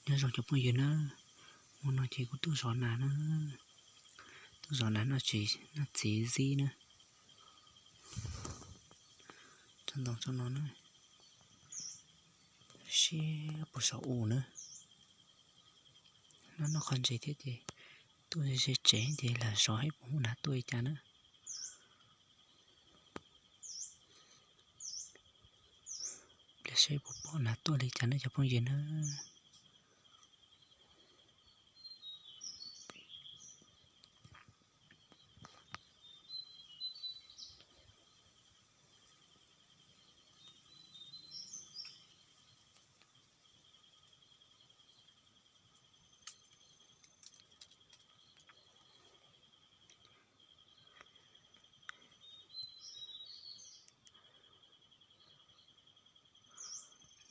Nyob zoo cov phooj ywg na, hmo no ces kuv tuaj zov nas na, tuaj zov nas noj txiv zib na. Tsob ntoo tsob no na, siab puas saum u na. Noj noj qhov ntses thiab ces tuaj ze tsev ces lam zov saib puas muaj nas tuaj li cas na. Lam saib puas pom nas tuaj li cas na cov phooj ywg na.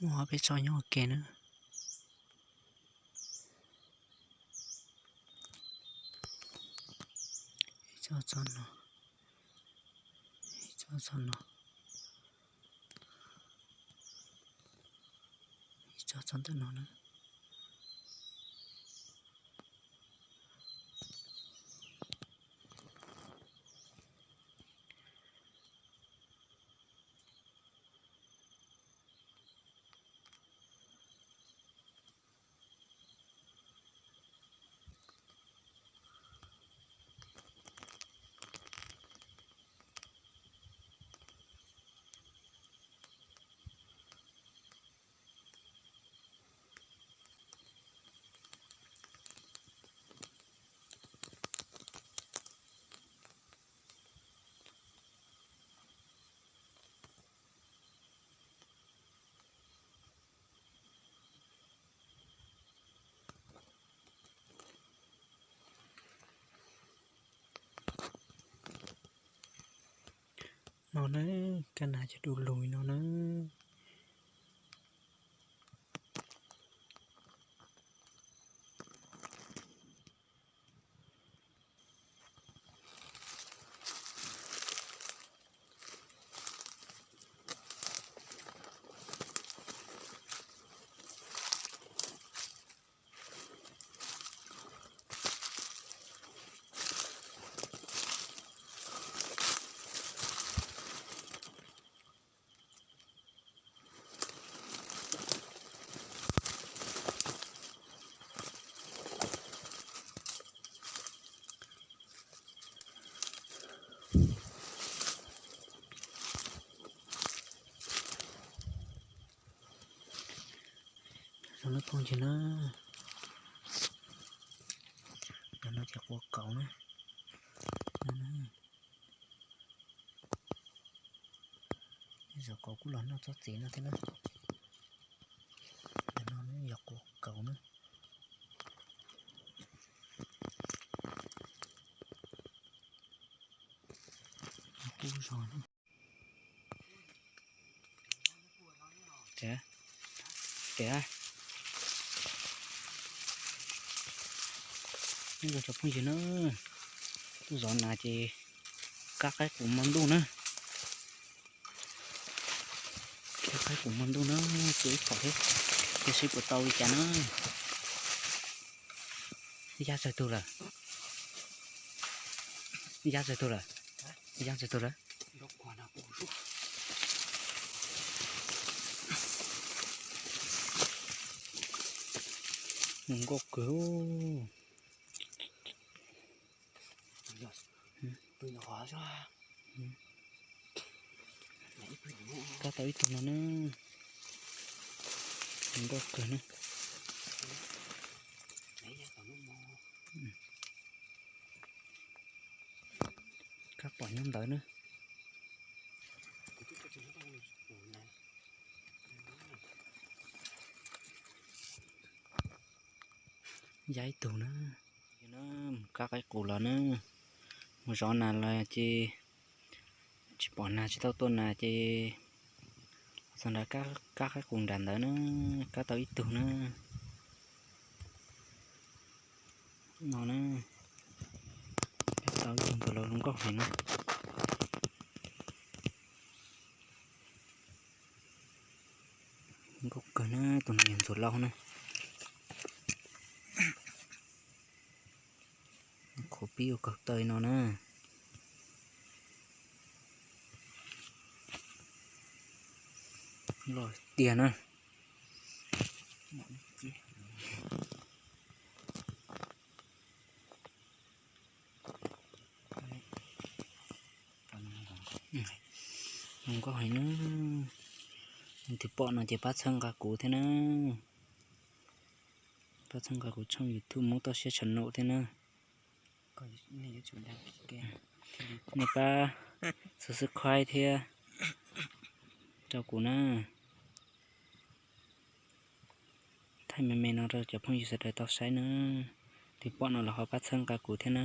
Muaj ob peb tsob nyob ua ke na. Ib tsob tsob no, ib tsob tsob no, ib tsob tsob ntawm no na. No na, kab nas cov du lug no na. Zoo lub phooj ywg na, no ces quav kaus na. Zaum kaus kuj los noj tsob txiv no thiab na. Ntawm no yog quav kaus na. Kub zog na. Tias, tias, nyob zoo cov phooj ywg na, tuaj zov nas ces kab qaib qus hmo ntuj na. Kab qaib qus hmo ntuj na, tua ib phom thiab, cia seb puas tau li cas na. Yaj tsawg tug lawm? Yaj tsawg tug lawm? Yaj tsawg tug lawm? Nkauj kawg. Kab tau ib tug no na. Nkauj kawg na. Kab pom nyob ntawd na. Yaj ib tug na. Kab qaib qus los na, mus zov nas los ces tsis pom nas, tsis tau tua nas ces txog nrad kab qaib qus nram ntawd na, kab tau ib tug na. No na, kab tau ib tug ntxuav laus zoo nkauj heev na. Nkauj kawg na, tus no yog ntxuav laus na. Pib ua kaug taw no na. Loj tiag na. Zoo nkauj heev na. Tus pom no ces pab txhawb nqa kuv thiab na. Pab txhawb nqa kuv tshooj YouTube Hmoob Toj Siab channel thiab na. Nej pab subscribe thiab rau kuv na. Thaij me me no rau cov phooj ywg sawv daws tau saib na. Tus pom no los ho pab txhawb nqa kuv thiab na.